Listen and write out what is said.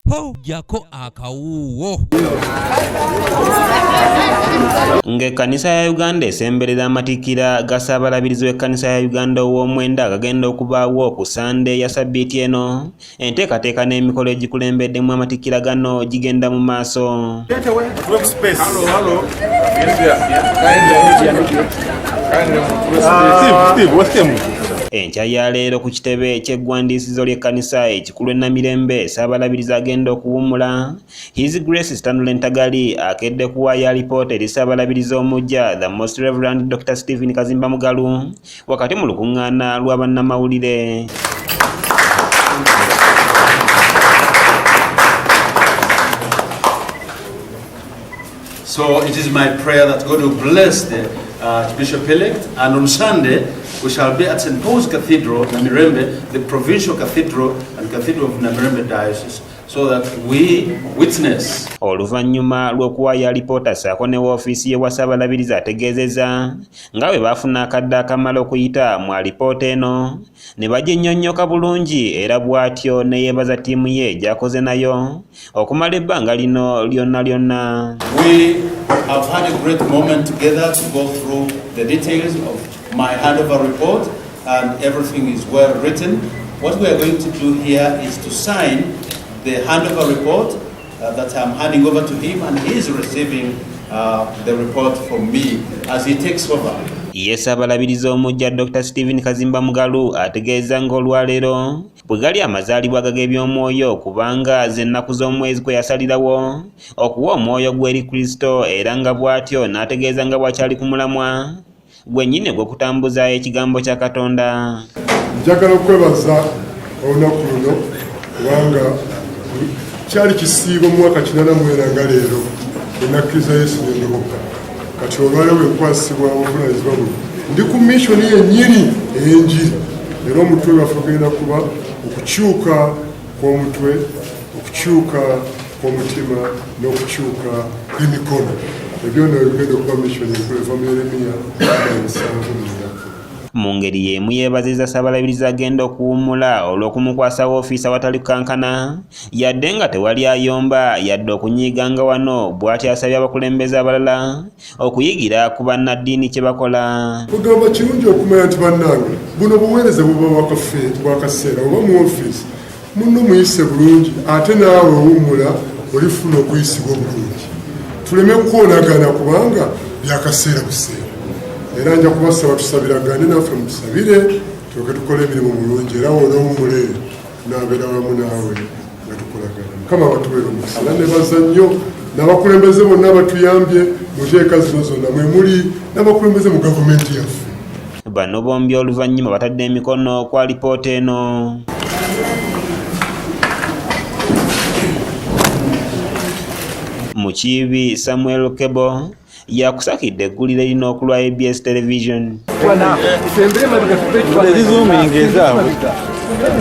Ho, jjako akawuuwo. Ng'ekkanisa ya Uganda esemberera amatikkira ga Ssaabalabirizi w'ekkanisa ya Uganda ow'omwenda agagenda okubaawo ku Ssande ya ssabbiiti eno, enteekateeka n'emikolo egikulembeddemu amatikkira gano gigenda mu maaso. Enkya ya leero ku kitebe ky'eggwandiisizo ly'ekkanisa ekikulu e Namirembe, Ssaabalabirizi agenda okuwummula His Grace Stanley Ntagali akedde kuwaayo alipoota eri Ssaabalabirizi omuggya The Most Reverend Dr. Stephen Kazimba Mugalu wakati mu lukuŋŋaana lwa bannamawulire. So it is my prayer that God will bless the Archbishop-elect, and on Sunday we shall be at St. Paul's Cathedral, Namirembe, the provincial cathedral and cathedral of Namirembe Diocese, so that we witness. Oluvannyuma lw'okuwaayo alipoota ssaako ne woofiisi y'ewa Ssaabalabirizi ategeezezza nga bwe baafuna akadde akamala okuyita mu alipoota eno ne baginnyonnyoka bulungi era bw'atyo ne yeebaza ttiimu ye gy'akoze nayo okumala ebbanga lino lyonna lyonna. We have had a great moment together to go through the details of my handover report, and everything is well written. What we are going to do here is to sign the handover report that I'm handing over to him, and he is receiving the report from me as he takes over. Ye Ssaabalabirizi omuggya Dr. Stephen Kazimba Mugalu ategeeza ng'olwaleero bwe gali amazaalibwa g'ebyomwoyo kubanga z'ennaku z'omwezi kwe yasalirawo okuwa omwoyo gwe eri Kristo era nga bw'atyo n'ategeeza nga bw'akyali ku mulamwa gwennyini ogw'okutambuza ekigambo kya Katonda. Njagala okwebaza olunaku luno kubanga kyali kisiibo mu mwaka 84 nga leero bwe nakkiriza Yesu ne ndokoka. Kati olwaleero bwe nkwasibwa obuvunaanyizibwa buno ndi ku missioni yennyini ey'enjiri, era omutwe gwaffe ogenda kuba okukyuka kw'omutwe, okukyuka kw'omutima n'okukyuka kw'emikono. Ebyo nno bigenda okuba missioni enkulu eva mu Yeremiya 73. Mu ngeri y'emu yeebazizza Ssaabalabirizi agenda okuwummula olw'okumukwasa woofiisi awatali kukankana yadde nga tewali ayomba yadde okunyiiga nga wano bw'atyo asabye abakulembeze abalala okuyigira ku bannaddiini kye bakola. Kugamba kirungi okumanya nti bannange buno buweereza buba bwakaseera oba mu ofiisi munno muyise bulungi ate naawe owummula olifuna okuyisibwa obulungi. Tuleme kukoonagana kubanga byakaseera buseera. Era nja kubasaba tusabiragane naffe mutusabire tulyoke tukole emirimu bulungi era w'onoowummula eyo tunaabeera wamu naawe nga tukolagana. Mukama abatuweere omukisa. Era nebaza nnyo n'abakulembeze bonna abatuyambye mu nteeka zino zonna mwe muli n'abakulembeze mu gavumenti yaffe. Bano bombi oluvannyuma batadde emikono ku alipoota eno. Mukiibi Samuel Kebo yakusakidde eggulire lino ku lwa ABS Television.